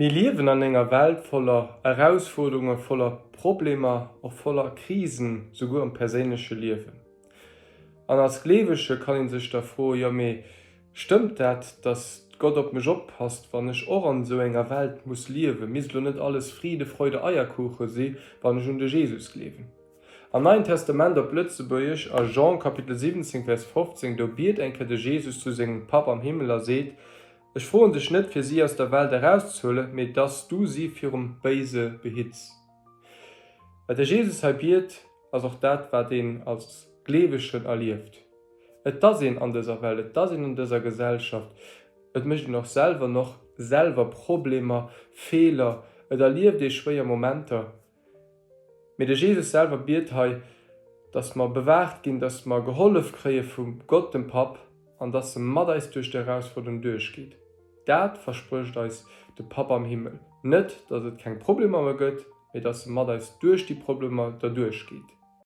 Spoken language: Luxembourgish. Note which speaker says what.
Speaker 1: Mir liewen an enger Welt voller Erausfuerderungen, voller Problemer, och voller Krisen, souguer am perséinleche Liewen. An als Gleewege kann ee sech da froen, Jo, mee stëmmt dat, dass Gott op mech oppasst, wann ech och an esou enger Welt muss liewen? Misst elo net alles Friede, Freude, Eierkuche si wann ech un de Jesus gleewen? Am Neien Testament op Lëtzebuergesch, a Jean Kapitel 17, Vers 15, do biet eng Kéier de Jesus zu sengem Papp am Himmel a seet, Ech froen dech net, fir si aus der Welt erauszehuelen, mee dass du si virum Béise behitts. Wat de Jesus hei biet, ass och dat, wat een als Gleewegen erlieft. Et ass een an dëser Welt, et ass een an dëser Gesellschaft, et mécht een och selwer noch selwer Problemer, Feeler, et erlieft ee schwéier Momenter. Mee de Jesus selwer biet hei, dass mer bewaacht ginn, dass mer gehollef kréie vu Gott dem Papp an dass e mat eis duerch d'Erausfuerderung duerchgeet. Dat versprécht eis de Papp am Himmel. Net, dass et keng Problemer méi gëtt, mee dass e mat eis duerch déi Problemer derduerch geet.